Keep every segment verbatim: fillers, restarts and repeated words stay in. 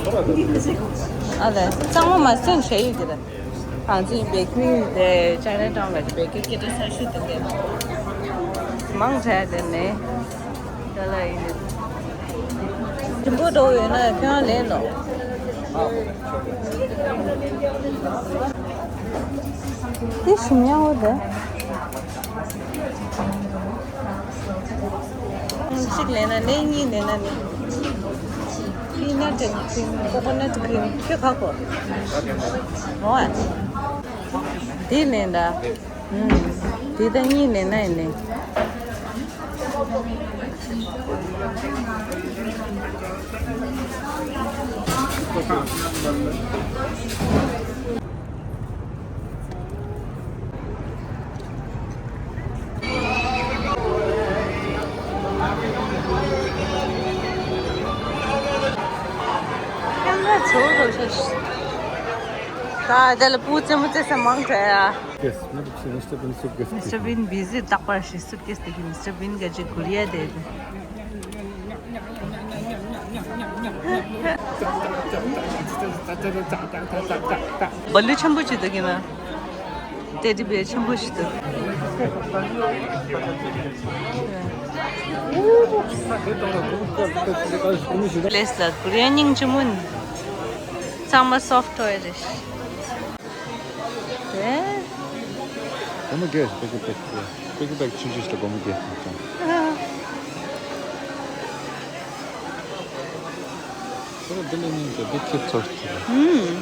ཨ་ལས་གཙང་མ་མ་སོན་བྱས་ཡོད་ཀྱི་རེད། ང་ཚོའི་བེ་ཀི་རི་དེ་ཅའི་ན་ཊའུན་ལ་བེ་ཀི་རི་སྐད་གྲགས་ཆེ་ཤོས་དེ་རེད། མང་དྲགས་དེ་ནས་ད་ལ་ཡིན། ཞིམ་པོ་འགྲོ་ཡོད་ན་ཁྱོད་རང་ལེན་ནོ། དེ་ཞིམ་ཡག་པོ་འདུག་གཅིག་ལེན་ན་ནི་གཉིས་ལེན་ན་ནི། པི་ནཊ་ཨེན་ཁི་རིམ། ཀོ་ཀོ་ནཊ་ཁི་རིམ། ཁྱོད་ག་གོ། འོ་ཨ། དེ་ལེན་ད། ཨུམ། དེ་ད་གཉིས་ལེན་ན་ཡིན་ནི། ད་དེ་ལ་སྤུ་རྩེད་མོ་རྩེ་ས་མང་དྲགས་ཡ། Yes, maybe she must have been suitcase. མིས་ཊར་བིན་བི་ཟི་རྟག་པར་ཞིག་སུཊ་ཀེས་དེ་གི་མིས་ཊར་བིན་ག་ཅིག་གུར་ཡ་དེ། བ་ལུ་ཆེན་པོ་ཅིག་འདུག་གི་ན། ཏེ་ཌི་བེར་ཆེན་པོ་ཞིག་འདུག་ལེས་ལ་ཀོ་རི་ཡ་སྙིང་རྗེ་མོ་ནི། ཚང་མ་སོཕ་ཊོའི་རེད། ཨེ། སྒོར་མོ་བརྒྱད། པེག་ཀི་པེག་པེག་ཀི་པེག་ཆུང་ཆུང་ཞིག་ལ་སྒོར་མོ་བརྒྱད་ཙམ། ཁོ་རང་འདི་ལ་སྙིང་རྗེ་འདི་ཁྱེད་ཚོར་གྱི། ཧུམ།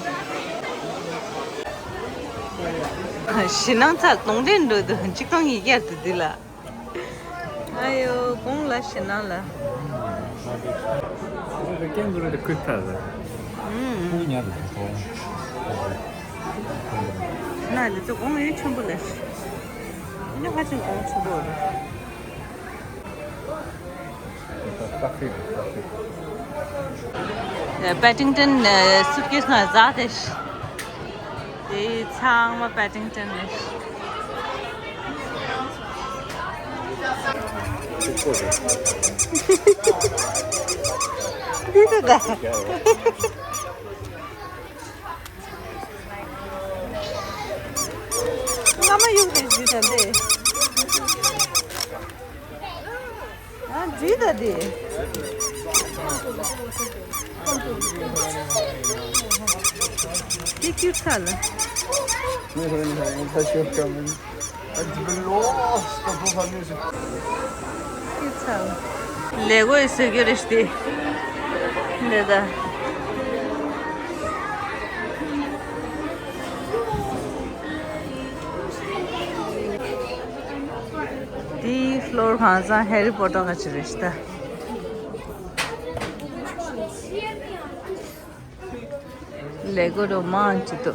ཞེད་སྣང་ཚ་གདོང་འདྲེན་འགྲོ་འདུག་ཆིག་སྟོང་ཉིས་བརྒྱ་དུ་འདི་ལ། ཨ་ཡོ་དགོང་ལ་ཞེད་སྣང་ལ། ཀེང་གུ་རུ་དེ་ཁུར་ཐལ། ཧུམ། ཁུར་ཉར་ལ་ཐོང་། ན་འདི་ཚོ་གོང་ཡོད་ཆེན་པོ་ལས། ཨ་ནི་ཧ་ཅང་གོང་ཆེན་པོ་རེད། པེ་ཊིང་ཊོན་སུཊ་ཀེས་ནང་ཟག་དེ། དེ་ཚང་མ་པེ་ཊིང་ཊོན་རེད། འདི་ད་ད། སྔ་མ་ཡུག་རེད་ཟེར་ད་འདི། ཨ་འདི་ད་འདི། འདི་ཁྱུར་ཚར་ལ། ཁྱུར་ཚར་ལ། ལས་གོས་བཟོ་རྒྱུ་རེད་ཤི་ཏེ། འདི་ད། དེའི་ཕློར་གང་ཚང་ཧེ་རི་པོ་ཊར་ག་ཅི་རེད་ཤི་ད། ལས་གོས་རོ་མང་ཅི་ཏོ།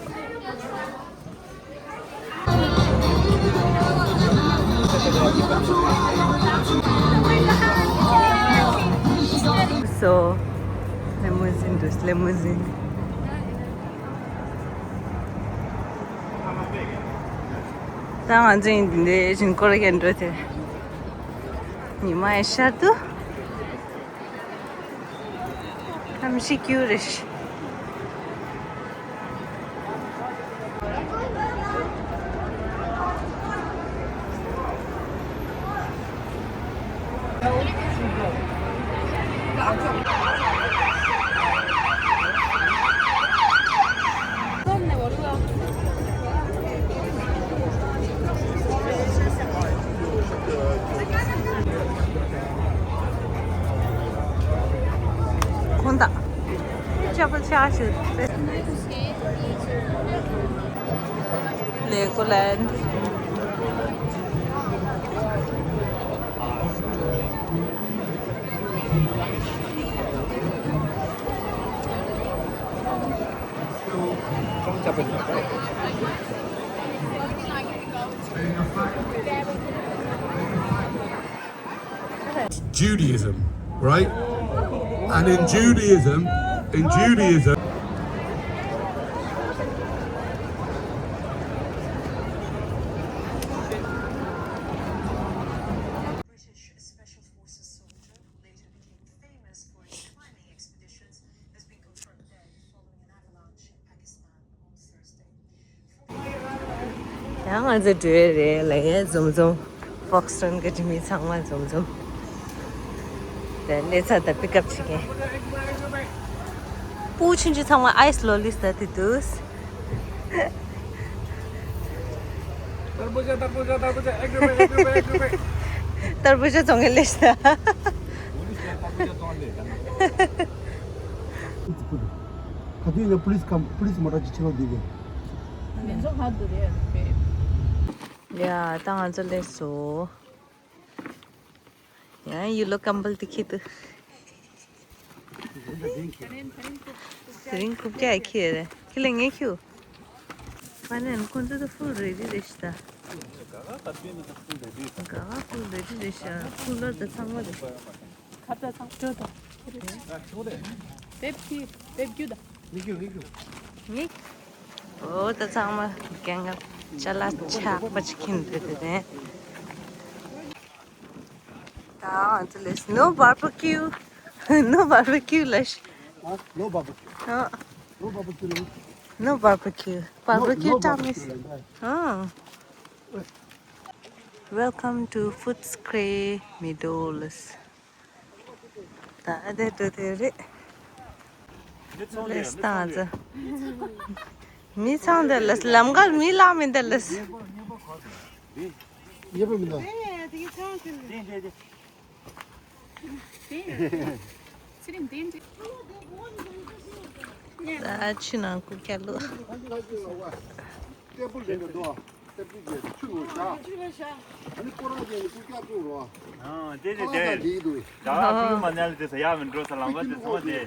So, limousine འདུག limousine. ད་ང་ཚོ་ཡིན་འདི་འདྲའི་ཞིང་སྐོར་གྱི་འགྲོ་དེ། ཉི་མ་ཡི་ཤར་དུ། ཁམས་ཤིག་ཀྱུ་རེ་ཤི། ཁོང་ད། ཆ་པ་ཆ་ཞུ། ལེ་ཀོ་ལན། Judaism, right? And in Judaism, in Judaism, British Special Forces soldier who later became famous for his climbing expeditions has been confirmed dead. ཡང་ང་ཚོ་འགྲོ་ཡས་རེད་ལབ་ཡས་འཛོམས་འཛོམས། Foxton གི་མི་ཚང་མ་འཛོམས་འཛོམས། དེ་ནས་ཚ་ད་པིག་ཨབ་བྱེད་མཁན། སྤུ་གུ་ཆུང་ཆུང་ཚང་མ་ཨའི་སི་ལོ་ལི་ལྟ་དེ་འདུག་ཏར་བུ་ཇ། ཏར་བུ་ཇ། ཏར་བུ་ཇ། ཨེ་གྲུབ། ཨེ་གྲུབ། ཨེ་གྲུབ། ཏར་བུ་ཇ་བཙོང་མཁན་ལས་ཤ། ཁ་ཐུག་ཡ། police come, police མོ་ཊ་ཅིག་ཕྱི་ལོགས་འདི་གི། ཡ། ད་ང་ཚོ་སླེབས་སོང་། ཡང་ཡུལ་ལོ་ཀམ་པལ་དེ་ཁྱེར་འདུག་དེ་རིང་རྐུབ་བཀྱག་ཁྱེར་རེད། ཁྱེད་ལ་ངས་ཁྱེར། མ་ནས་ཁོང་ཚོ་ད་ཧྥུལ་རེ་ཌི་རེད་ཤག་ད། ག་ག་ཧྥུལ་རེ་ཌི་རེད་ཤག་ཁུ་ལར་ད་ཚང་མ་རེད། ཁ་ཚ་ཚང་སྤྲོ་དང་། དེབ་ཀྱི་དེབ་རྒྱུ་དང་། ངེ་འོ་ད་ཚང་མ་རྒན་ག་ཅ་ལག་ཆགས་པ་ཅིག་ཁྱེར་འདུག་དེ་ནས། ད་ང་ཚོ་ལས་no barbecue, no barbecue ལ་ཤི། ཨ། No barbecue. ཨ། No barbecue ལ། No barbecue. No, no barbecue ལ། ཨ། Welcome to Footscray Meadows. ད་ཨ་དེ་འགྲོ་དེ་རེད། མི་ཚང་ལས་བཏང་ཙ། མི་ཚང་དེ་ལས་ལམ་ཁར་མི་ལང་མི་དེ་ལས། ཉེས་པ་མི་འདུག་ད་ཆུ་ནང་རྐུབ་བཀྱག་བླུགས། ཏེ་པུལ་ལེན་འདུག་ཏེ་པུལ་གྱི་ཆུ་ནང་བཞག་ཨ་ནི་ཁོ་རང་གྱིས་རྐུབ་བཀྱག་བཙུགས་རོགས། ཨ། དེ་དེ་ཁ་ལག་དེ་འདི་ཡིན་འདུག་ད་ཨ་ཕུ་མ་ནལ་དེ་ས་ཡ་མི་འགྲོ་ས་ལམ་པ་དེ་ཚང་མ་དེ།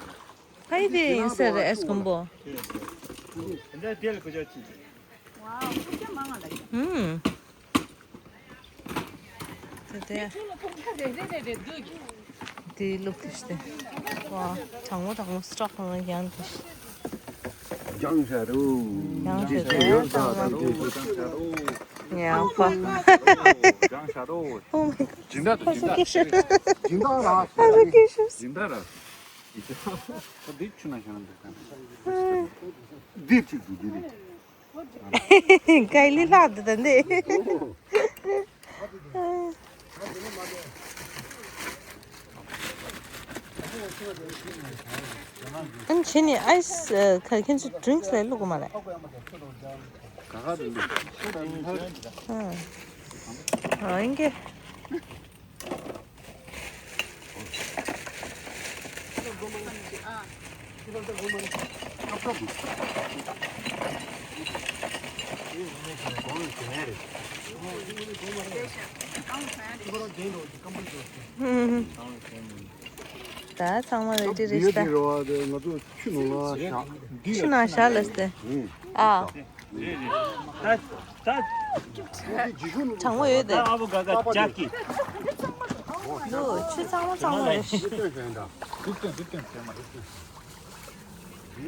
ཕ་ཡི་དེ་ཡིན་ས་རེད་ཨེ་སྐོམ་པོ། འདི་དེ་ལ་ཁུ་ཅག་ཅི། ཧུམ། དེ་དེ། དེ་ལུག་དེ་ཤི་དེ། ཝ། གྲང་མོ་གྲང་མོ་སི་ཊོག་ནང་ཡང་དེ་ཤི། ཡང་ཤ་རུ། ཡང་ཤ་རུ། ཡང་ཤ་རུ། ཡང་ཤ་རུ། Oh my god. སྦྱིན་བདག་དང་སྦྱིན་བདག་སྦྱིན་བདག་ར། སྦྱིན་བདག་ར། འདི་ཆུ་ན་ཤ་ན་འདུག་ག་འདི་ཆུ་འདི་འདི་རེད། ག་ལི་ལྷག་འདི་ད་འདི། ཨ་ནི་བྱས་ནས་ཨའི་སི་ག་ཁྱེད་ཚོ་ཌི་རིང་སི་ལ་བླུག་གི་མ་རེད། ཨ་ཨིན་གྱི། ད་ཚང་མ་རེ་ཌི་རེད་ཤག་ད་ང་ཚོ་ཆུ་ནང་ལ་བཞག་ཆུ་ནང་བཞག་ལ་སྟེ། ཨ། གྲང་མོ་ཡོད་དེ། འདུག་ཆུ་ཚང་མ་ཚང་མ་རེད།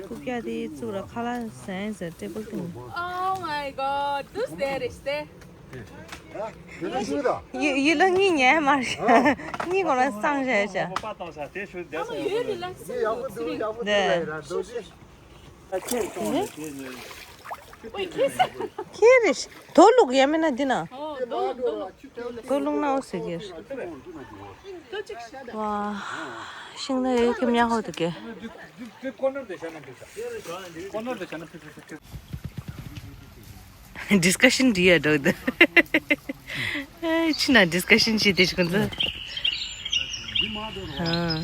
རྐུབ་བཀྱག་དེ་བཙུགས་ར་ཁ་ལག་ཟ་ཡིན་ཟེར་ཏེ་པོ་ཏིང་། Oh my god, this there is there. ཡི་ཡི་ལོ་གཉིས་ཉལ་མ་རེད། གཉིས་གོང་ལ་སངས་བྱས་བྱ། ཁྱེད་རེད། དོ་ལུག་ཡ་མེད་ན་འདི་ན། དོ་ལུག་ན་འོ་ཟེར་གྱི་རེད། ཝ། ཤིང་ན་ཡོད་ཀྱི་མྱ་ཧོ་དུ་གེ། ཌིས་ཀ་ཤན་འདི་ཡ་འགྲོ་འདི། ཕྱི་ན་ཌིས་ཀ་ཤན་བྱེད་དེ་ཞིག་འདི།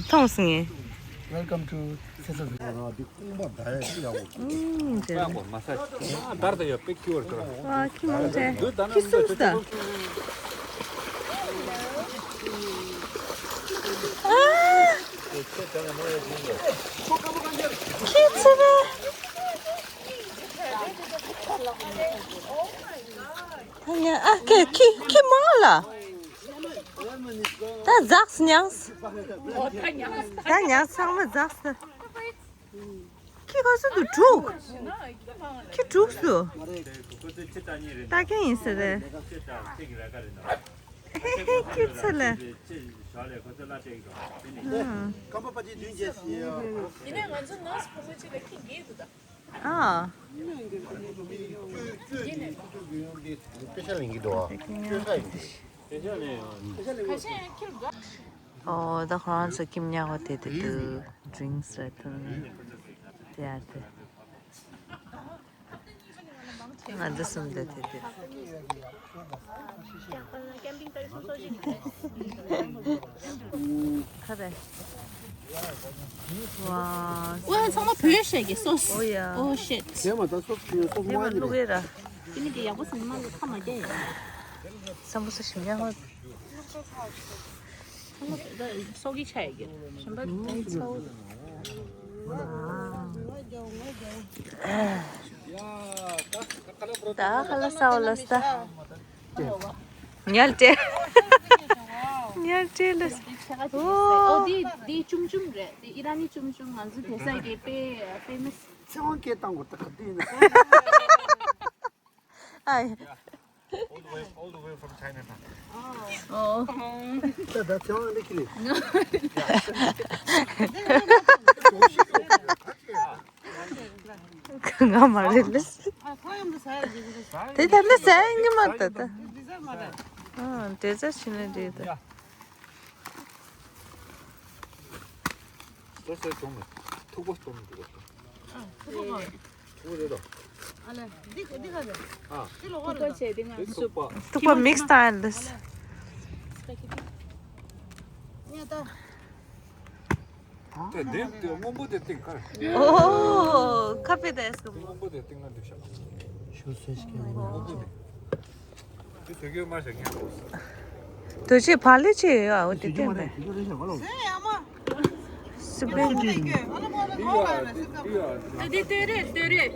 མཐོང་སོང་ངས། Welcome to Sesame. ཨུམ། ཇེ། ཨ་ཁྱི་མོ་ཁྱི་གསུམ་ཟ། ཨ། ཁྱི་ཚེ་བ། ད་ཉ་ཨ་ཁྱི་ཁྱི་ཁྱི་མང་ལ། ད་ཟགས་མྱངས། ད་ཉ་ཚང་མ་ཟགས། ཁྱི་ག་ཚོད་དུ་དྲུག་ཁྱི་དྲུག་སུ། ལྟ་མཁན་ཡིན་ས་རེད། ཁྱི་ཚེ་ལ། ཡིན་ནའི་ང་ཚོ་ནར་སི་བུ་མོ་གཅིག་ལ་ཁྱི་བརྒྱད་འདུག་ད། ཨ། ཨོ་ད་ཁོ་རང་ཚོ་ཁྱིམ་ཉག་ག་དེ་དེ་དུ་ཌི་རིང་སི་རེད་དུ་དེ་ཡ་དེ། ང་ཚོ་གསུམ་དེ་དེ་དེ། ཁ་རེ། ཝ། ཚང་མ་བོད་ཤ་གི་སོ་སི། ཨོ་ཡ། ཨོ་ཤིཊ། དེ་མ་ད་སོ་སི་ཡོད་སོ་དེ་མ་མ་བླུག་ཡེ་ར། དེ་ནི་དེ་ཡག་པོ་སེམས་མ་ལ་ཁ་མ་རྒྱག་ཡ། སམ་བྷོ་ས་ཞིམ་ཡག་པོ། སོག་གི་ཆ་ཡ་གི་ཞིམ་པ་དེ་ཚོ། ད་ཁ་ལ་ས་འོ་ལ་ས། ཉལ་ཏེ། ཉལ་ཏེ་ལ་ས། ཨོ་འདི་འདི་ཅུམ་ཅུམ་རེད། འདི་ཨི་ར་ནི་ཅུམ་ཅུམ། ང་ཚོ་དེ་ས་གི་དཔེ་ཕེ་མ་སི། ཚེ་དབང་སྐད་བཏང་དགོས་ད་ག་དུས་ཡིན་ན། ཨ་ཡ། All the way, all the way from Chinatown. ཨོ། ད་ད་ཚེ་དབང་འདི་ཁྱེར་ནས། ང་མ་རེད་ལེ། དེ་ད་ནི་ཟ་ཡ་ངེས་མ་ད་ད། ཨ་དེ་ཟ་ཕྱི་ནས་རེད་ད། ཟ་ཟ་བྱུང་མེད། ཐུག་པ་སྟོང་འདུག་པ། ཨ་ཐུག་པ་ག་རེད། ཐུག་པ་རེད་དོ། ཨ་ལེ་འདི་འདི་ག་རེད། ཨ་འདི་ལོག་པ་རེད། ཐུག་པ་ཐུག་པ་མིག་སི་སྟ་ཡིན་ལེ། ངས་ད། དེ་དེ་དེ་སྔོན་པོ་དེ་སྟེང་ཁར། ཨོ་ཁ་ཕེ་དེ་སྐུ། སྔོན་པོ་དེ་སྟེང་ན་འདུག་ཤག་ཤུ་སེ་ཤི་ཀེ་མོ། སྔོན་པོ་དེ། དེ་དུས་རྒྱུན་མ་ཞིག་ཉན་དགོས། དུ་ཆེ་བ་ལེ་ཆེ་ཡོད་ཨ་འོ་དེ་སྟེང་དེ། སི་པེན། དེ་དེ་དེ་རེད་དེ་རེད།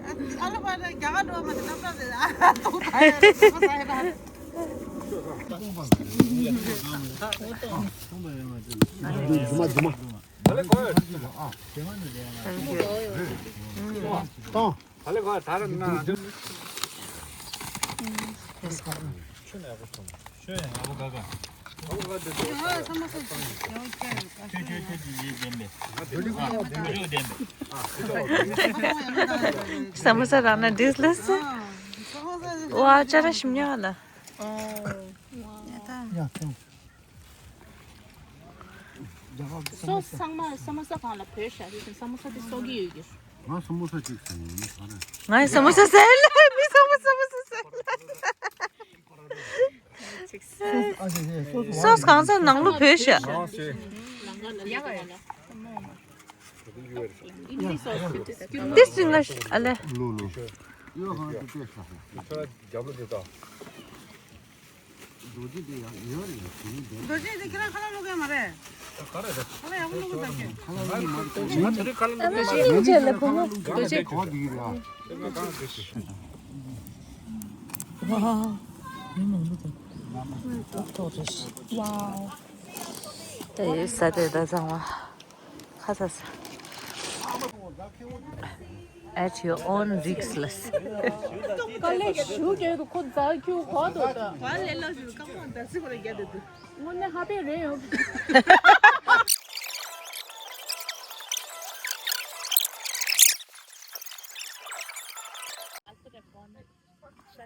ཨ་ལ་པ་ལ་རྒྱ་གར་འགྲོ་བ་མ་དེ་ནམ་ལ་དེ་ཨ་ཏོ་ཕ་ཡ་རེད་ཏོ་ཕ་ས་ཡ་ར། རྗུ་མ་རྗུ་མ། ད་ལེ་གོ་ཡ། ད་ལེ་གོ་ཡ་ད་ར་ན། ས་མོ་ས་རང་ན་འདྲེས་ལ་སི། ཝ་ཅ་ར་ཞིམ་ཉག་ལ། སོ་ཚང་མ་ས་མོ་ས་གང་ལ་བོད་ཤ་དེ་ས་མོ་ས་དེ་སོག་གི་ཡོད་ཀྱི། ང་ས་མོ་ས་ཅིག་ཟ་ཡིན་ན་ག་རེ། ང་ས་མོ་ས་ཟ་ཡིན་ལ་མི་ས་མོ་ས་མོ་ས་ཟ་ཡིན་ལ། སོ་སོ་གང་ས་ནང་ལོ་བོད་ཤ། འདི་སྲིང་ལ་ཨ་ལེ། རྡོ་རྗེ་དེ་ཁྱེད་རང་ཁ་ལ་བླུག་གི་མ་རེད། ཁ་ལ་ཡག་པོ་བླུག་གི་ད་ཁྱེད། ཁ་ལ་བླུག་གི་མ་རེད། ང་ཚོ་རི་ཁ་ལ་བླུག་གི་མ་རེད། རྡོ་རྗེ་ཁ་ལ་བླུག་གི་རེད་ཨ། ཝའོ། ད་ཡོད་ས་དེ་ད་ཚང་མ་ཁ་ཚ་ས། At your own risk ལ། དཀའ་ལས་ཞུ་རྒྱུ་དུ་ཁོ་རྫ་ཁྱུ་གོ་དོ་ད། ཝ་ལེ་ལོ་ཞུ་ཀ་མོ་ད་སི་ཁོ་ར་རྒྱ་དུ་དུ། དངོས་གནས་ཧ་པེ་རེད་ཡོ།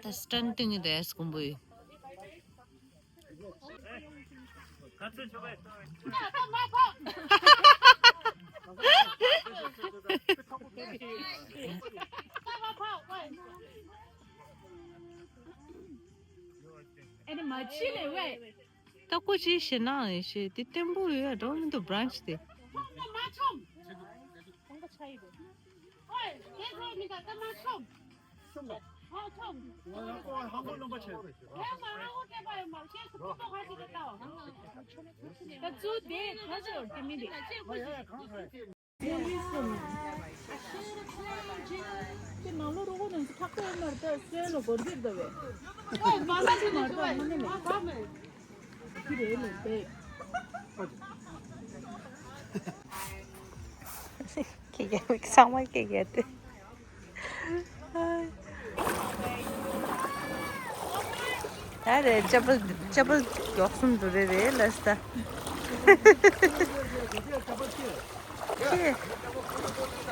ད་སི་ཊན་ཊིང་དེ་སྐུམ་པོ་ཡོད། ཨ་ནི་མ་ཕྱི་ནས་ཝེ། ད་ཀོ་ཅི་ཞེ་ན་ཞེ་དེ་བརྟན་པོ་ཡོད་འགྲོ་མི་འདུག་བྷ་རན་ཆི་དེ། ཁྱི་རྒན་ཚང་མ་ཁྱི་རྒན་དེ། ད་རེད་ཅ་པལ་ཅ་པལ་མགྱོགས་སུམ་དུ་རེད་རེད་ལ་ས། ཁྱི།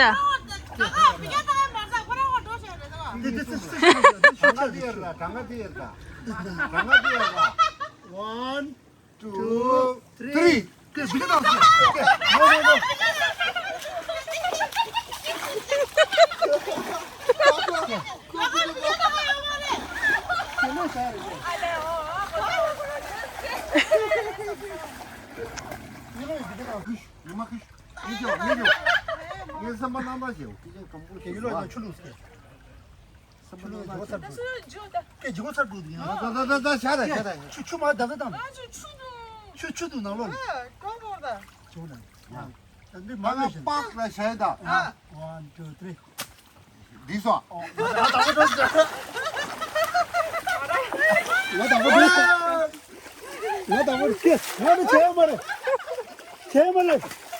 ད། གྲངས་ཀ་དེ་ཡར་ལ། གྲངས་ཀ་དེ་ཡར་ལ། གྲངས་ཀ་དེ་ཡར་ལ། One, two, three. ཀེ་ཟིག་དང་ཟིག་ཀེ་ནོ་ནོ་ནོ། ཉི་མ་ཁུ་ཉི་མ་ཁུ། ཉི་མ་ཁུ། ཉི་མ་ཁུ། ཉི་མ་ཁུ། ཉི་མ་ཁུ། ངའི་སེམས་པ་རྣམ་པ་ཞེ་བོ་སྐད་ཆ་གང་པོ་ཞིག་ཡོད་ལ་ཡང་ཆུ་ལུགས་ཟེར། ཆུ་ལུགས་ཇོ་ཚར་འགྲོ། ཀེ་ཇོ་ཚར་འགྲོ་དུ་ཡང་། ད་ད་ད་ད་ཤ་ར་ཤ་ར། ཆུ་ཆུ་མ་ད་ད་དང་། ཆུ་ཆུ་དུ་ནང་ལོགས། ཇོ་ན། ད་འདི་མ་ལ་ཤ། པགས་ལ་ཤ་ད། One, two, three. འདི་སོ། ང་དང་པོ་འདི། ང་དང་པོ་ཁྱེད་ང་ནི་བྱས་མ་རེད། བྱས་མ་རེད། བྱས་མ་རེད།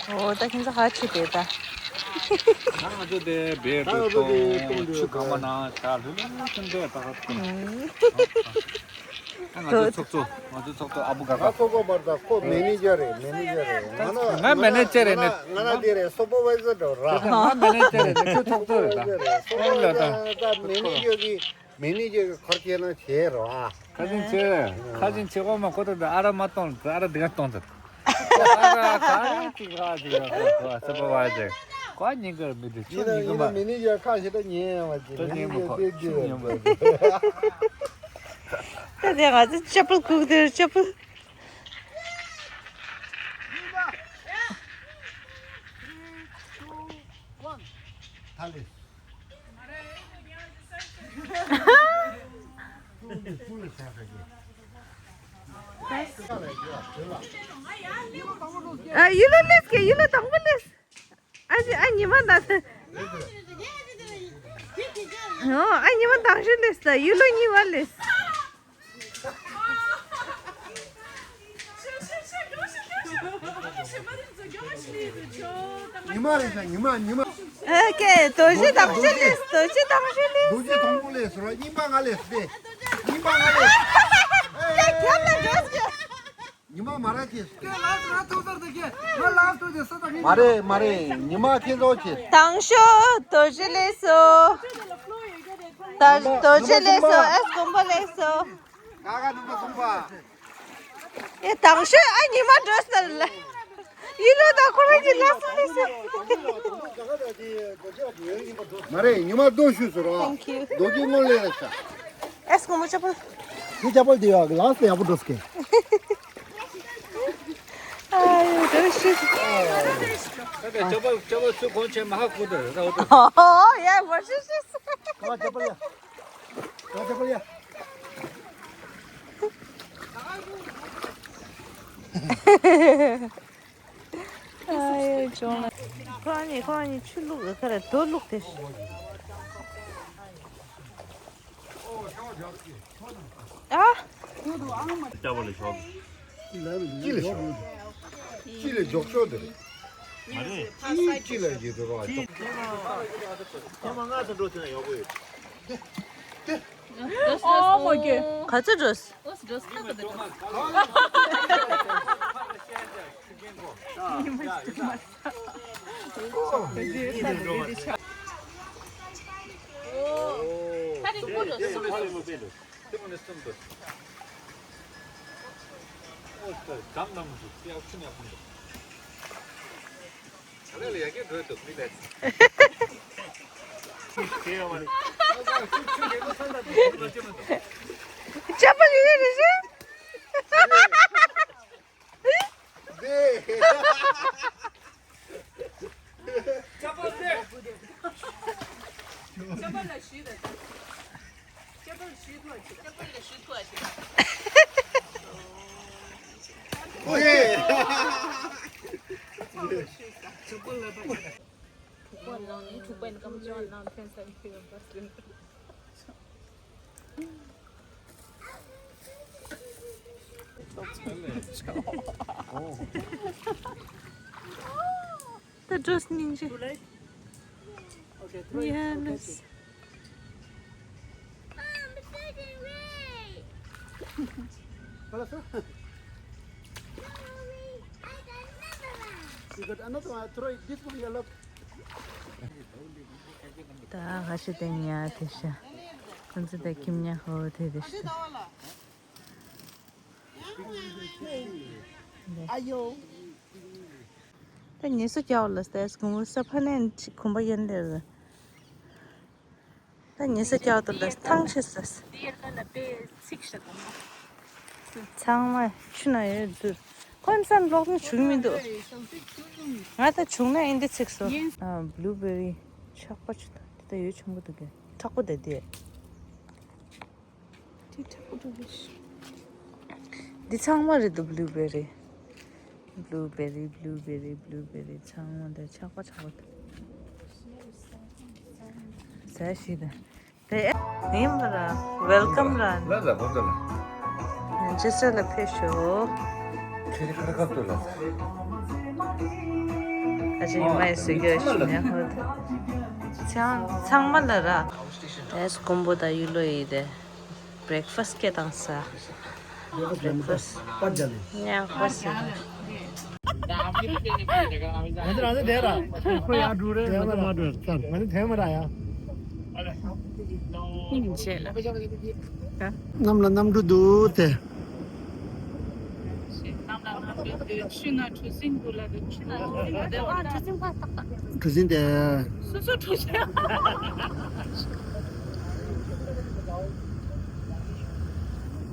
ཨོ་ད་ཁྱེད་ཚོ་ཧ་ཆི་དེ་ད། ང་ཚོ་དེ་བེད་དུ་གཏོང་ཆུ་གང་མ་ན་ཆ་ལྷུ་ལྷུ་ཁྱིམ་དེ་ད་ག་ཐུག་ང་ཚོ་ཚོགས་གཙོ། ང་ཚོ་ཚོགས་གཙོ་ཨ་བུ་ག་ག་ཚོགས་གཙོ་མར་ད་ཁོ་མེ་ནེ་ཇར་རེད། མེ་ནེ་ཇར་རེད། ང་ན་ང་མེ་ནེ་ཇར་རེད། ང་ན་དེ་རེད། སུ་པར་ཝའི་ཟར་འགྲོ་ར། ང་མེ་ནེ་ཇར་རེད། ཁྱོད་ཚོགས་གཙོ་རེད་ད། ཨོ་ལ་ད། ད་མེ་ནེ་ཇར་གི་མེ་ནེ་ཇར་གི་ཁར་ཁྱེད་རང་བྱེད་རོགས་ཨ། ཁ་ཅིན་ཆེ། ཁ་ཅིན་ཆེ་གོ་མ་ཁོ་ད་ཨ་ར་མ་གཏོང་ཨ་ར་དེ་ག་གཏོང་ད། ཨ་ར་ག་རེ་ཅིག་ཧ་ཅིག་ཡོད་ཁོ་སུ་པར་ཝའི་ཟར་གོ་ཉིན་གར་མི་དེ་ཆུ་ཉིན་གར་མ། མེ་ནེ་ཇར་ཁ་ཞེ་ད་ཉན་ཡང་བ་ཅིག་ད་ཉན་མ་ཁོ་ཆུ་ཉན་མ། ད་དེ་ང་ཚོ་ཅ་པལ་ཁུག་དེར་ཅ་པལ། ཐ་ལེ། ཨ་ཡུ་ལོ་ལེས་ཀྱི་ཡུ་ལོ་དང་པོ་ལེས། ཨ་ཞི་ཨ་ཉི་མ་ད། ཨོ་ཨ་ཉི་མ་དང་ཞུ་ལེས་ད་ཡུ་ལོ་ཉི་མ་ལེས། ཉི་མ་རེད་ཤག་ཉི་མ་ཉི་མ། ཨེ་ཀེ་རྡོ་རྗེ་དང་ཤུ་ལེས། རྡོ་རྗེ་དང་ཤུ་ལེས། རྡོ་རྗེ་དང་པོ་ལེས་རོ། གཉིས་པ་ང་ལེས་ཏེ། གཉིས་པ་ང་ལེས། ཉི་མ་མ་ར་ཅེས། མ་རེད་མ་རེད། ཉི་མ་ཁྱེད་ཚོ་ཅེས། དང་ཤོ་རྡོ་རྗེ་ལེས་སོ། ད་རྡོ་རྗེ་ལེས་སོ། ཨེས་དགོན་པ་ལེས་སོ། ཀ་ཁ་ནུབ་པ་གསུམ་པ། ཨེ་དང་ཤོས་ཨ་ཉི་མ་འགྲོ་ས་ལ། ཡིན་ལོ་ད་ཁོ་རང་གི་ལག་ས་ལེ་ས། མ་རེད་ཉི་མ་རྡོ་ཞུས་སོ་ར། Thank you. རྡོ་རྗེ་སྔོན་ལས་རེད་ཤག་ཨེས་ཀོ་མོ་ཅ་པོ། ཁྱི་ཅ་པོ་དེ་ཡོད་ལག་ས་ཡག་པོ་འགྲོ་སྐད། ཨ་ཡོ་རྡོ་ཞུས། ད་ལྟ་ཅ་པོ་ཅ་པོ་ཚུར་གོང་ཆེན་མ་ཧ་གོ་ད་ར་ད་འོ་ད། ཨོ་ཡ་མ་ཞུས་ཞུས། ང་ཅ་པོ་ཡ། ང་ཅ་པོ་ཡ། ཨ་ཡོ་ཅོང་ལ། ཁོ་ཨ་ནི་ཁོ་ཨ་ནི་ཆུ་བླུགས་ཁ་ར་རྡོ་བླུགས་ཏེ། ཨ། ཅི་ལས་ཞོག་ཅི་ལས་ཞོག་ཤོག་དེ། མ་རེད། ཕ་སའི་ཅི་ལ་ཡོད་འདུག་ག་ཐེངས་མ་ལྔ་ཙམ་འགྲོ་ཐུབ་ན་ཡག་པོ་ཡོད། ཨོ་མ་གི། ག་ཚོད་འགྲོ། ཨོ་སི་འགྲོ་སི་ཁ་ཁ་འདུག་ད། ཨོ། ད་རིང་པོ་འགྲོ་སི། དེ་མོ་ནས་གསུམ་འདུག་ཨོ་ད་གམ་ནང་མི་འདུག་དེ་ཨ་ཆུ་ནས་ཕུང་འདུག་ཆ་ལས་ལ་ཡ་གི་འགྲོ་འདུག་མི་ལས། ཅ་པ་ཡོད་རེད་ཤག་ད་འགྲོ་སྙིང་རྗེ། ཡ་ལས། You got another one, throw it, this one, yellow. ད་ཧ་ཤི་དེ་ཉ་དེ་ཤ། ཁོང་ཚོ་ད་ཁྱིམ་ཉ་ཧོ་དེ་དེ་ཤ། ཨ་ཡོ། ད་ཉེ་སུ་སྐྱ་བ་ལ་སྟེ་སྐུ་ངོ་ས་ཕ་ནས་གོམ་པ་ཡན་དེ་རེད། ད་ཉེ་ས་སྐྱ་བ་དུ་ལ་ཐང་ཆད་ས། ཚང་མ་ཆུ་ན་ཡོད་དུ། ཁོ་ས་ལོག་ན་བྱུང་མི་འདུག་ང་ད་བྱུང་ན་ཨིན་དེ་ཚིག་སོ། ཨ་བླུ་བེ་རི་ཆག་པ་ཆུ་ད་དེ་ད་ཡོད་ཆུང་པོ་འདུག་གི་མཁྲེགས་པོ་དེ་དེ། དེ་མཁྲེགས་པོ་འདུག་གི། འདི་ཚང་མ་རེད་འདུག་བླུ་བེ་རི། བླུ་བེ་རི་བླུ་བེ་རི་བླུ་བེ་རི་ཚང་མ་འདི་ཆག་པ་ཆག་པ་འདུག་ཟས་ཞིག་དང་། དེ་ཡིན་པ་ར། ཝེལ་ཀམ་ར། ལ་ལ་བོ་ལ། ཇི་སི་ལ་ཕེབས་ཤོག་ཁེ་རི་ཁ་ཁ་ཏུ་ལ། ཨ་ཅེ་ཡིན་མ་ཡི་སུ་གྱོད་ཞུ་ནས་ཧོད། ཚང་ཚང་མ་ལ་ར། དེ་སྐོམ་པོ་དང་ཡུ་ལོ་ཡི་དེ། བྲེག་ཕ་སི་ཀེ་དང་ས། བྲེག་ཕ་སི་ཉ་ཧོ་སི། ང་ཚོ་རང་ཚོ་བསྡད་ར། ཁོ་ཡར་འགྲོ་རེད། ང་ཚོ་མ་འགྲོ་ཚར། ང་ཚོ་བསྡད་མ་ར་ཡ། ཨིན་ཆེ་ལ། གནམ་ལ་གནམ་གྲུ་འདུག་སྟེ། གནམ་ལ་གནམ་གྲུ་འདུག་ཆུ་ན་གྲུ་གཟིངས་འདུག་ལ་འདུག་ཆུ་ན་གྲུ་གཟིངས་འདུག་སྟེ། ཨ་གྲུ་གཟིངས་པ་ཏག་ཏག་གྲུ་གཟིངས་དེ། སོ་སོ་གྲུ་གཟིངས།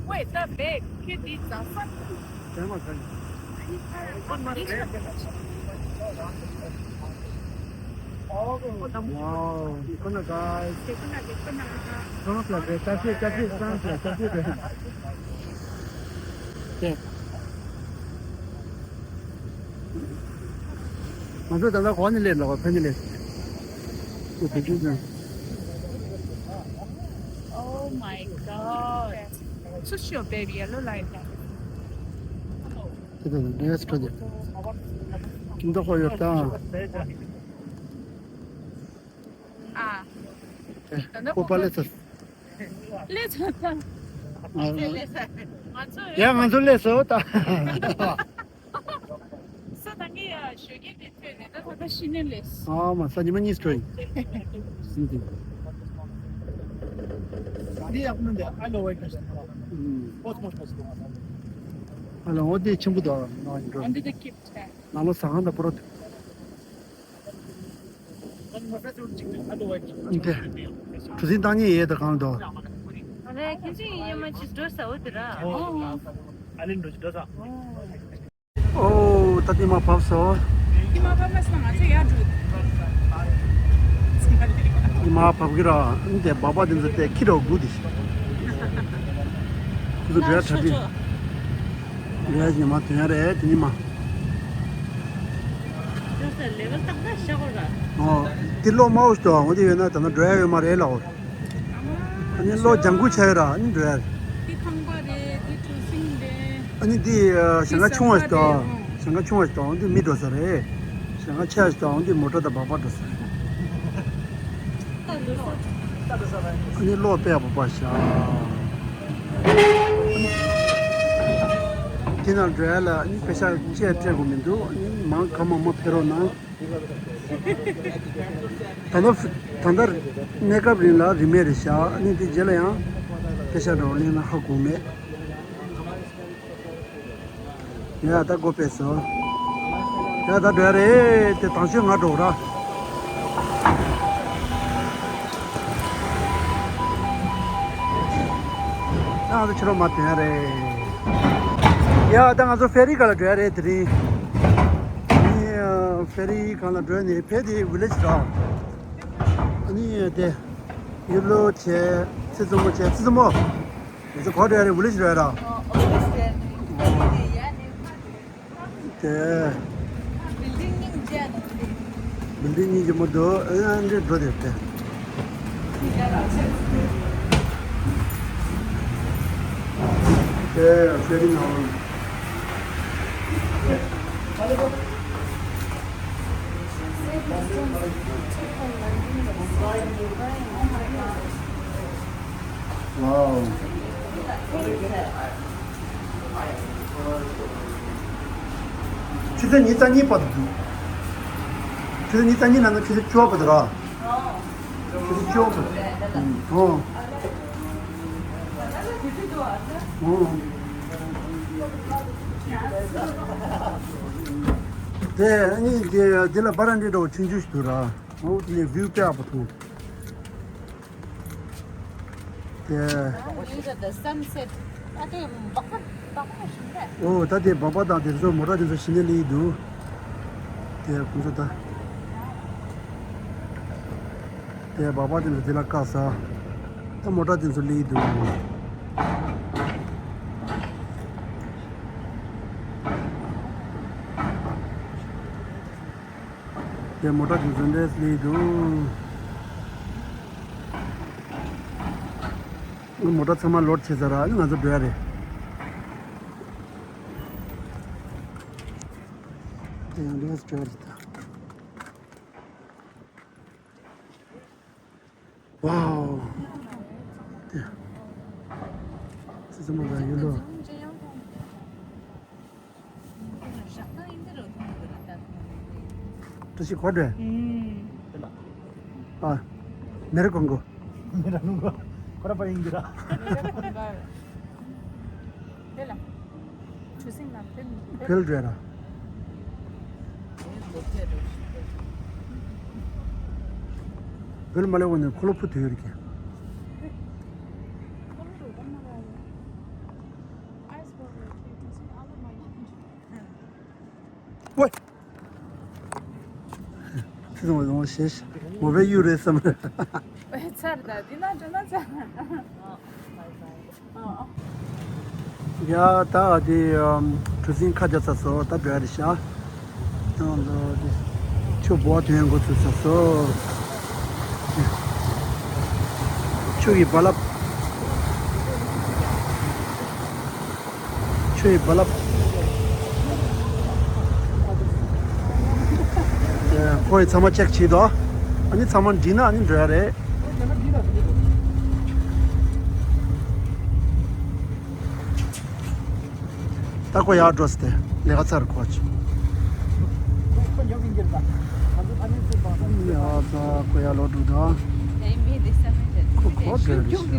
Wait, that big. ཁྱེད་འདི་ཛ་ས། དེ་མ་ཁ་ནི། Wow, good night, guys. Good night, good night. Sounds like that. That's it, that's it, sounds like that's it. ང་ཚོ་ད་ལྟ་གོ་ནས་སླེབས་ལ་ཕན་ནི་ལས། Oh my god. Such your baby, I look like that. དེ་དང་ནེ་སི་ཁྲོད་དེ། ཁྱིམ་ཐོག་ཁོ་ཡོད་དང་། ཨ། ཁོ་པ་ལས་ཚར། ལས་ཚར་ད། ང་ཚོ་ཡ་ང་ཚོ་ལས་སོ་ད། ས་དང་གི་ཡ་ཞོད་ཀྱི་དེ་ཐོས་ནས་ད་ད་ལྟ་ཤི་ནས་ལས། ཨ་མ་ས་ཉི་མ་གཉིས་སྤྲོད་ཡིན། འདི་ཡག་པོ་འདི་ཨ་ལོ་བའི་ཁ་ཤས་ནང་ལ་པོ་ཏི་མོ་ཤ་ཟེར་བ། ཨ་ལོ་འོ་དེ་ཆེན་པོ་དོ་ནང་ཡིན་འགྲོ། ནང་ལོ་ཟ་ཁང་དང་པོ་རོ། འདི་གྲུ་གཟིངས་བཏང་ཉེ་ཡས་དང་གང་དོ། ཨ་ལེ་ཁྱེད་ཚོ་ཡིན་ཡ་མ་ཅིག་འགྲོ་ས་འོ་དེ་ར། ཨ་ལེ་འགྲོ་ཅིག་འགྲོ་ས། ཨོ། ད་ཏི་མ་བབས་སོ། ཏི་མ་བབས་མ་སོང་ང་ཚོ་ཡར་འགྲོ། ཏི་མ་བབས་ཀྱི་ར། འདི་བབས་པ་འདི་ཚོ་ཏེ་ཁྱི་རོ་དགུ་དེ། ཁོ་ཚོ་འགྲོ་ཡ་གྲ་སྒྲིག་འགྲོ་ཡ་ཉི་མ་དོན་ཡ་རེད་དེ་ཉི་མ། འགྲོ་ས་ལེ་ཝལ་ཏག་ཏག་ཤ་གོ་ར། ཨོ། ཏི་ལོ་མའོ་ཤ་དོ་འོ་དེ་ཡོད་ན་ད་ནི་འགྲོ་ཡ་ཡོད་མ་རེད་ལའོ། ཨ་ནི་ལོ་ལྗང་ཁུ་ཆགས་ཡོད་ར་ཨ་ནི་འགྲོ་ཡ་རེད། འདི་ཁང་པ་རེད། འདི་གྲུ་གཟིངས་རེད། ཨ་ནི་འདི་ཞིང་ཁ་ཆུང་བ་ཞིག་དང་། ཞིང་ཁ་ཆུང་བ་ཞིག་དང་འདི་མི་འགྲོ་ས་རེད། དེ་སྔ་ཆད་ཞིག་དང་འདི་མོ་ཊ་དང་སྦག་སྦག་འགྲོ་ས་རེད། ཨ་ནི་གློག་པད་པོ་པ་ཤ། དེ་ནང་འགྲོ་ཡ་ལ་ཨ་ནི་པེ་ཤ་ཅེ་སྤྲད་དགོས་མི་འདུག་ཨ་ནི་མང་གང་མང་མང་ཕེབས་རོགས་གནང་། ད་ལྟ་ད་ལྟ་གནས་སྐབས་རིང་ལ་རིན་མེད་རེད་ཤག་ཨ་ནི་དེ་རྗེས་ལ་ཡང་པེ་ཤ་འདྲ་བོ་ལེན་ན་ཧ་གོ་མེད། ཡ་ད་སྒོ་ཕྱེས་སོང་། ཡ་ད་འགྲོ་ཡ་རེད་དེ་དང་ཤོས་ང་འགྲོ་ར། ད་ང་ཚོ་ཕྱི་ལོགས་མར་ཐོན་ཡ་རེད། ཡ་ད་ང་ཚོ་ཕེ་རི་སྒང་ལ་འགྲོ་ཡ་རེད་དེ་རིང་། ཨ་ནི་ཕེ་རི་སྒང་ལ་འགྲོ་ནས་ཕེ་དེ་ཝི་ལེཇ་ར། ཨ་ནི་དེ་ཡུལ་ལོ་བྱས་ཚེ་བཙུན་མོ་བྱས་ཚེ་བཙུན་མོ། ང་ཚོ་ག་པར་འགྲོ་ཡ་རེད། ཝི་ལེཇ་འགྲོ་ཡ་ར། དེ། བིལ་ཌིང་གཉིས་ཀྱི་མོ་དོ་ཨེ་འདྲེ་འགྲོ་དེ་དེ། དེ་ཕེ་རི་ནང་། ཝའོ། ཆུ་ཚོད་ཉི་ཤུ་རྩ་གཉིས་བར་དུ་འདུག་ཆུ་ཚོད་ཉི་ཤུ་རྩ་གཉིས་ནང་ནས་ཆུ་ཚོད་བཅུ་པ་བར་དུ་ར། ཆུ་ཚོད་བཅུ་པ་བར་དུ། ཨོ། ཨོ། དེ་ཨ་ནི་དེ་དེ་ལ་བྷ་ར་འདྲེ་འདྲ་བོ་ཆུང་ཆུང་ཞིག་འདུག་ར། ཨོ་དེ་ནས་བིའུ་དཔེ་ཡག་པོ་མཐོང་། དེ། ཨོ་ད་དེ་སྦག་སྦག་དང་དེ་ཚོ་མོ་ཊ་དེ་ཚོ་གཞི་ནས་སླེབས་འདུག་དེ་ཁོང་ཚོ་ད། དེ་སྦག་སྦག་དེ་ཚོ་དེ་ལ་བཀག་ས། ད་མོ་ཊ་དེ་ཚོ་སླེབས་འདུག་དེ་མོ་ཊ་དེ་ཚོ་འདྲེས་སླེབས་འདུག་མོ་ཊ་ཚང་མ་ལོཌ་བྱས་ཚར་ར། ང་ཚོ་འགྲོ་ཡ་རེད། དེ་ཡང་འདྲེས་འགྲོ་ཡ་རེད་ད། ཝའོ། དེ། ཙི་ཙི་མོ་ལ་ཡོད་ལོ། བཀྲ་ཤིས་གོ་འདྲ། ཨ། མེ་རི་ཀོང་གོ། མེ་རི་ཀོང་གོ། ཁོ་ར་པ་ཡིན་གྱི་ར། དེ་ལ། ཆུ་སྲིན་ལ་ཕེབས་ཕེབས་འགྲོ་ཡ་ར། བོད་མ་ལས་འོང་ནས་འཁོར་ལོ་ཕུ་དུས་རིགས། ཝེ། ཚིག་ཚང་བ་ཡོང་ཞེས་མོ་བའི་གཡུ་རེད་བསམ་རེད། ཚར་ད་འདི་ན་འགྲོ་ན་ཚར། ཡ་ད་དེ་གྲུ་གཟིངས་ཁ་རྒྱག་ཚར་སོང་། ད་འགྲོ་ཡ་རེད་ཤག་ཡང་ལོ་དེ་ཆུ་བོ་དོན་འགོ་ཚུགས་ཚར་སོང་། ཆུ་ཡི་རྦ་རླབས། ཆུ་ཡི་རྦ་རླབས། ཨེ། ཁོ་ཡི་ཚང་མ་ཅེག་བྱེད་དོ། ཨ་ནི་ཚང་མ་འགྲིག་ན་ཨ་ནི་འགྲོ་ཡ་རེད། ད་ཁོ་ཡར་འགྲོ་ཟེར་ཏེ་ལས་ཀ་ཚར་ཁོ་ཅི། ཡ་ད་ཁོ་ཡར་ལོག་འགྲོ་ད། ཁོ་ཁོ་འདྲ་རེད་ཤག་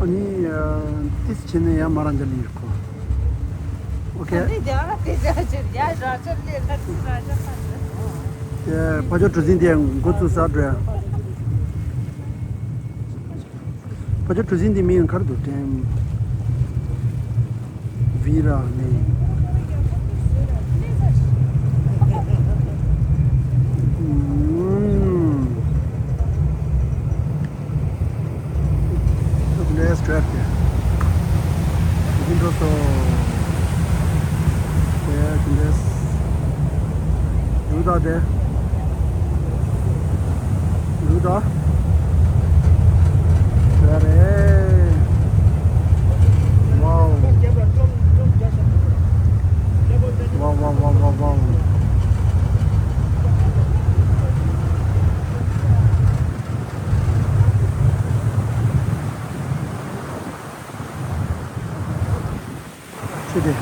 ཨ་ནི་ཏིས་བྱས་ནས་ཡར་མར་འཇགས་ལི་ཡོད་ཁོ། ཨོ་ཁེ། ཡ་ཕ་ཇོ་གྲུ་གཟིངས་དེ་འགོ་བཙུགས་ས་འགྲོ་ཡ། ཕ་ཇོ་གྲུ་གཟིངས་འདི་མིང་ག་རེ་འདུག་ཀྲེམ། བི་ར་ནི། ཨུམ། ལེས་ཀྲེབ་དེ། འདི་འགྲོ་སོང་། དེ་འདི་འདྲས། རུ་དྭགས་དེ། རུ་དྭགས། དེ་རེད། ཝའོ། ཆེ་དེ།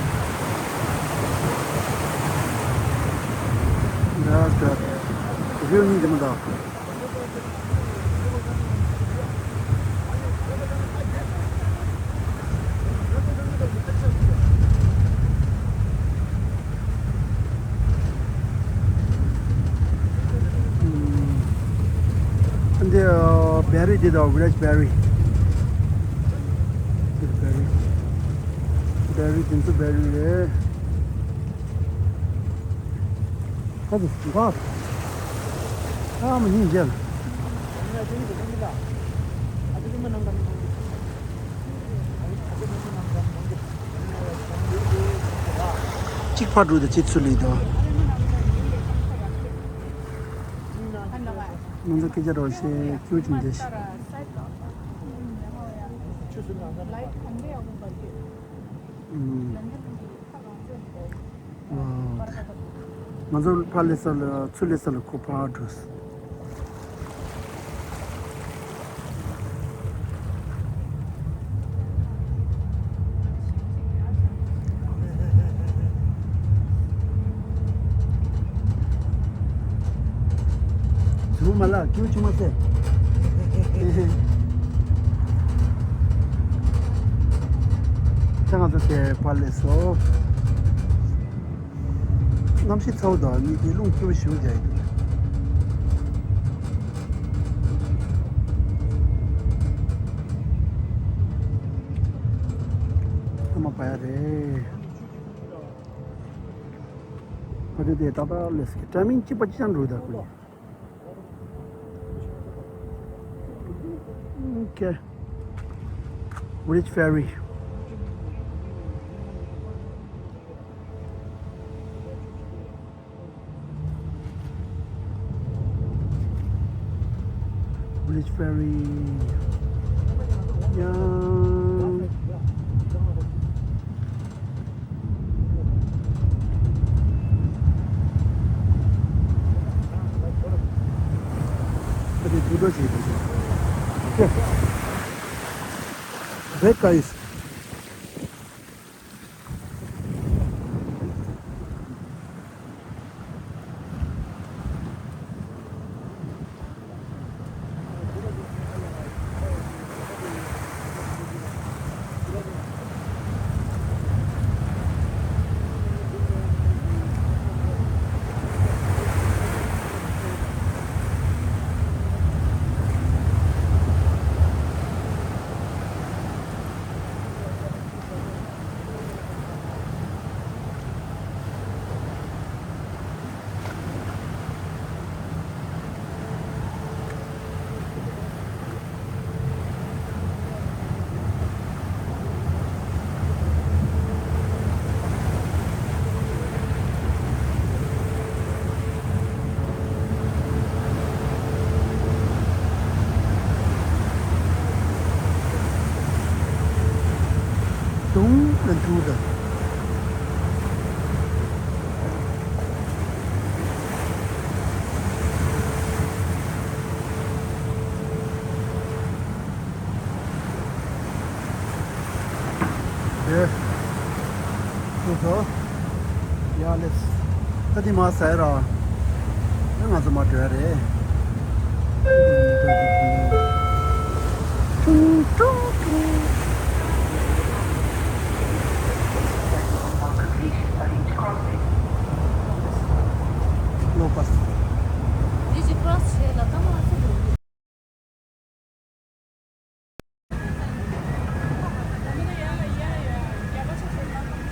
ཡ་ད། རིའུ་གཉིས་དེ་མ་ད། འདི་བེ་རི་འདི་དང་ཝི་ལེཇ་བེ་རི། འདི་བེ་རི། བེ་རི་དེ་ཚོ་བེ་རི་རེད། ཁ་ཚོ་འགག་ཨ་མ་ཡིན་བྱས། གཅིག་ཕར་འགྲོ་དང་གཅིག་ཚུར་སླེབས་དང་། ང་ཚོ་སྐད་ཆ་འདྲ་བོ་བཤད་ཁྱོད་ཀྱིས་འདྲ་ཞིག་ཨུམ། ང་ཚོ་ཕར་སླེབས་ས་ལ་ཚུར་སླེབས་ས་ལ་ཁོ་ཕར་འགྲོ། ཚུར་མ་ལ་ཀིའུ་ཆུང་མ་ཟེར། ད་ང་ཚོ་དེ་ཕར་སླེབས་སོང་། གནམ་གཤིས་ཚ་བོ་དང་གཉིས་ཀའི་རླུང་རྐྱབ་ཞེ་པོ་རྒྱག་གི་འདུག་ཨ་མ་པ་ཡ་རེད། ཕ་དེ་དེ་ཏག་ཏག་སླེབས་ཀྱི་ཊའི་མིང་གཅིག་པ་གཅིག་རྐྱང་འགྲོ་གི་འདུག་ཁོ་གཉིས། Okay. Village Ferry. Village Ferry. Yeah. Okay, guys. Don't intruder. ཨེ། ཐུག་སོང་། ཡ་ལེས། ད་འདི་མར་ཟ་ཡ་ར། ད་ང་ཚོ་མར་འགྲོ་ཡ་རེད། ཀྲུང་ཀྲུང་ཀྲུང་། ལོ་པ། Did you cross here?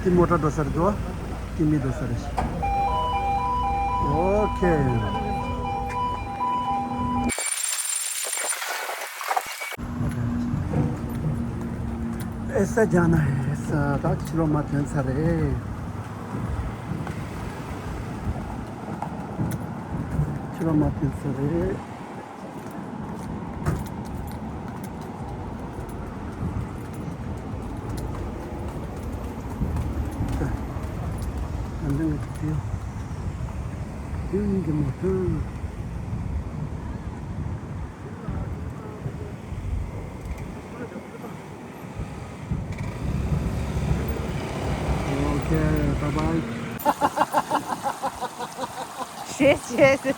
དེ་མོ་ཊ་འགྲོ་ས་རེད་དོ། དེ་མི་འགྲོ་ས་རེད། ཨོ་ཁེ། ཨེ་ས་ཇ་ན་ཧེ་ས། ད་ཕྱི་ལོགས་མར་ཐོན་ཚར་རེད། ཕྱི་ལོགས་མར་ཐོན་ཚར་རེད། ད་འདི་ཡོད་དེ། དེ་ཡིན་གྱི་མ་ཐུབ། Okay, bye bye. ཞེས་བྱས། སྤུ་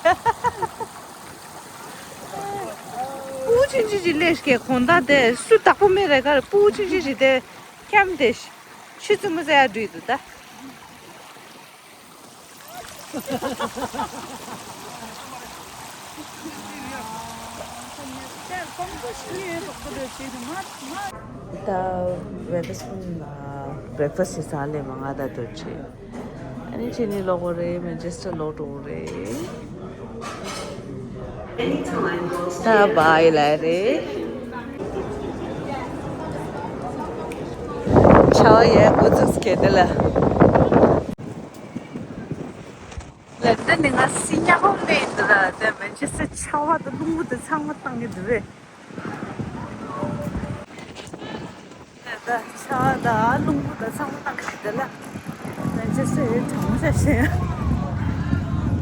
གུ་ཆུང་ཆུང་ཞིག་སླེབས་ཀྱི་གོང་ཐང་དེ་སུ་བདག་པོ་མེད་རེད་ག་རེ། སྤུ་གུ་ཆུང་ཆུང་ཞིག་དེ་འཁྱམས་ཏེ་ཆུ་རྩེད་མོ་རྩེ་ཡ་འགྲོ་ཡི་འདུག་ད། ད་Wetherspoon་ལ་breakfast་ཞིག་ཟ་ལེ་མ་ང་ད་དུ་ཆེ། ཨ་ནི་ཆེ་ནི་ལོག་གོ་རེད། Manchester་ལོག་འགྲོ་གོ་རེད། ད་བྷའི་ལ་རེད། ཆ་བ་ཡ་འགོ་ཚུགས་སྐད་དེ་ལ། ལན་ཌན་ནི་ང་སི་ཉག་པོ་ལས་འདི་ལ་དེ་མན་ཆེ་སི་ཆར་པ་དང་རླུང་བུ་དང་ཚང་མ་བཏང་གི་འདུག་བས། དེ་ད་ཆར་པ་དང་རླུང་བུ་དང་ཚང་མ་བཏང་གི་འདུག་ལ། མན་ཆེ་སི་ཡི་གྲང་མོ་ཤ་ཤེ།